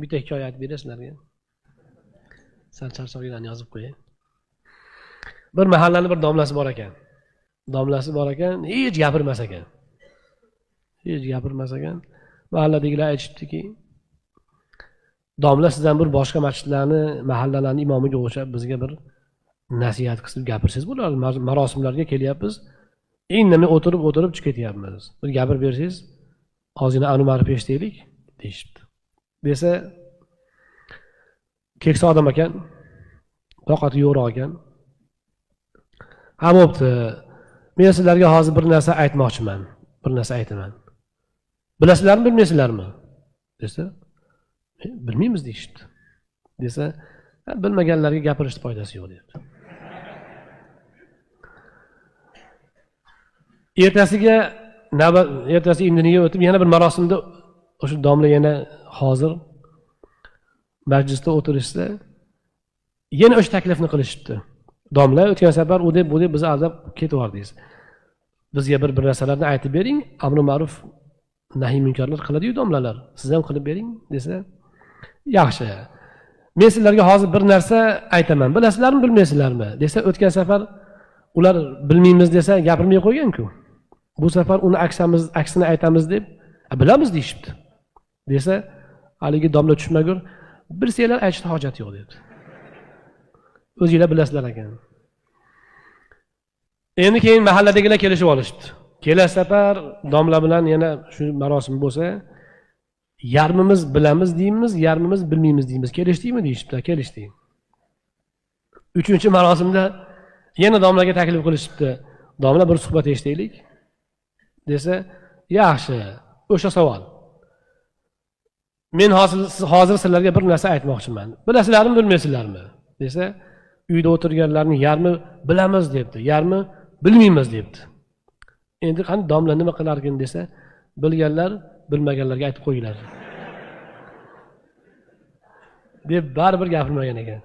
Bitta hikoya aytib beray sizlarga. Sal charchoqlarni yozib qo'ying. Bir mahallani bir domlasi bor ekan. Domlasi bor ekan, hech gapirmas ekan. Hech gapirmas ekan. Mahalladagilar aytishibdiki, domla sizdan bir boshqa masjidlarni, mahallalarni imomiga o'xshab bizga bir nasihat qilib gapirsangiz bo'ladi. Marosimlarga kelyapmiz, indamay o'tirib chiqib ketyapmiz. Bir gapirib bersangiz, ozgina anu-ma'ruf eshitaylik deyishibdi. Desa, keksa odam ekan, toqati yo'qroq ekan. Ha bo'pti. Men sizlarga hozir bir narsa aytmoqchiman. Bir narsa aytaman. Bilasizlarmi, bilmaysizlarmi? Desa, bilmaymiz deyishibdi. Desa, bilmaganlarga gapirishning foydasi yo'q deyapti. Ertasiga navbat, ertasi indiniga o'tib yana bir marosimda o'sha domla yana hozir majlisda o'tirishsa, yana o'sha taklifni qilishibdi. Domla o'tgan safar u deb bu deb bizni aldab ketib yubordingiz. Bizga bir narsalarni aytib bering, amri ma'ruf nahiy munkarlar qiladi-yu domlalar. Siz ham qilib bering desa, yaxshi. Men sizlarga hozir bir narsa aytaman. Bilasizlarmi, bilmaysizlarmi desa, o'tgan safar ular bilmaymiz desa gapirmay qo'ygan-ku. Bu safar uni aksini aytamiz deb, bilamiz deyishibdi. Desa, haligi domla tushmagur, bilsanglar aytishni hojati yo'q dedi. O'zinglar bilasizlar ekan. Endi keyin mahalladagilar kelishib olishibdi. Kelasi safar domla bilan yana shu marosim bo'lsa, yarmimiz bilamiz deymiz, yarmimiz bilmaymiz deymiz. Kelishdikmi deyishibdi, kelishdik. Uchinchi marosimda yana domlaga taklif qilishibdi. Domla bir suhbat eshitaylik desa, yaxshi, o'sha savol. Men hozir sizlarga bir narsa aytmoqchiman. Bilasizlarmi, bilmaysizlarmi desa, uyda o'tirganlarning yarmi bilamiz debdi, yarmi bilmaymiz debdi. Endi qani domla nima qilarkin desa, bilganlar bilmaganlarga aytib qo'yinglar deb baribir gapirmagan ekan.